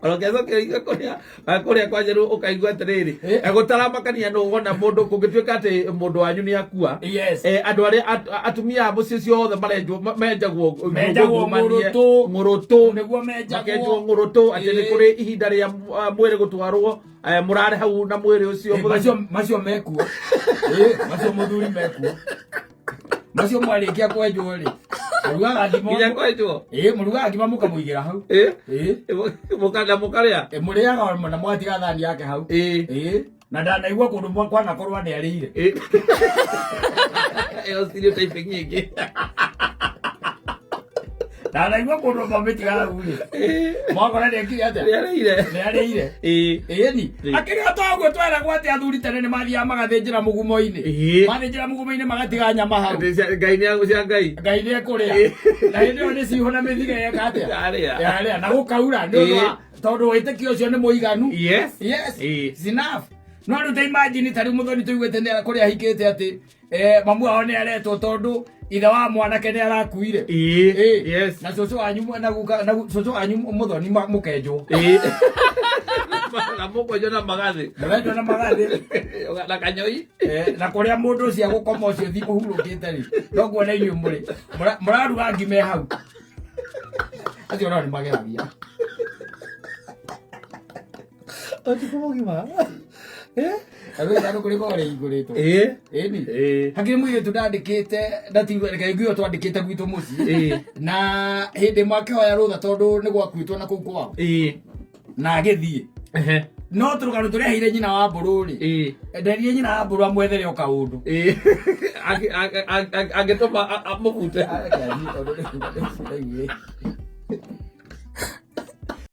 Orokecokeria kũrĩa kũrĩa kwa Njeru ũkaigua atĩrĩrĩ, gũtaramakania nũ wona mũndũ kũngĩtuĩka atĩ mũndũ wanyu nĩ akua. Andũ arĩa atumia a mũciĩ ũcio othe marenjwo menjagwo Menjagwo ngũngũmanie, ng'ũrũtũ. ng'ũrũtũ. Nĩguo menjagwo. Makenjwo ng'ũrũtũ atĩ nĩ kũrĩ ihinda rĩa mwĩrĩ gũtwarwo, mũrare hau na mwĩrĩ ũcio mũthenya. Macio mekuo. Macio mũthuri mekuo. Macio mwarĩkia kwenjwo rĩ, mũrugaga ngima. Nginya kwenjwo. Ĩ, mũrugaga ngima mũkamũigĩra hau. Mũkanda mũkarĩa. Ĩ, mũrĩaga na mwatiga thani yake hau. Ĩ, na ndanaigua kũndũ kwanakorwo nĩ arĩire. Ĩyo stereotyping nyingĩ. Ndanaigua kũndũ mamĩtiga hau rĩ, mwakora nĩ ekire atĩa? Nĩ arĩire. Nĩ arĩire. Ĩni akĩrĩ o toguo tweragwo atĩ athuri tene nĩ mathiaga magathĩnjĩra mũgumo-inĩ. Mathĩnjĩra mũgumo-inĩ magatiga nyama hau. Atĩ Ngai nĩ cia Ngai. Ngai nĩ ekũrĩa. Na hĩndĩ ĩyo nĩ cihũ na mĩthige yeka atĩa? Yarĩa. Yarĩa na gũkaura nĩ ũndũ wa tondũ wĩtĩkio ũcio nĩ mũiganu. Yes. It's enough. No rĩu ta imagine ta rĩu mũthoni tũiguĩte nĩ kũrĩa ahikĩte atĩ mamu wao nĩ aretwo tondũ ithe wa mwanake nĩ arakuire. Na cũcũ wanyu na guka na cũcũ wanyu mũthoni mũkenjwo. Na mũkwenjwo na magathĩ. Mũkenjwo na magathĩ. Na kanyoi. Na kũrĩa mũndũ ũcio agũkoma ũcio thi ũhurũkĩte rĩ, noguo na inyuĩ mũrĩ mũraruga ngima hau. Acio nao nĩ mageragia. Ũtukũ mũgima. Rĩu ithandũkũ rĩkoragwo rĩhingũrĩtwo. Ĩni. Hakĩrĩ mũirĩtu ndandĩkĩte ndatigua reke ngue twandĩkĩte gwitũ mũciĩ. Na hĩndĩ ĩmwe akĩhoya rũtha tondũ nĩ gwakuĩtwo na kũu kwao. Na agĩthiĩ. No tũrũgano tũrĩa aheire nyina wa mbũrũ rĩ. Nderire nyina wa mbũrũ amwethere o kaũndũ. Angĩtũma amũbute.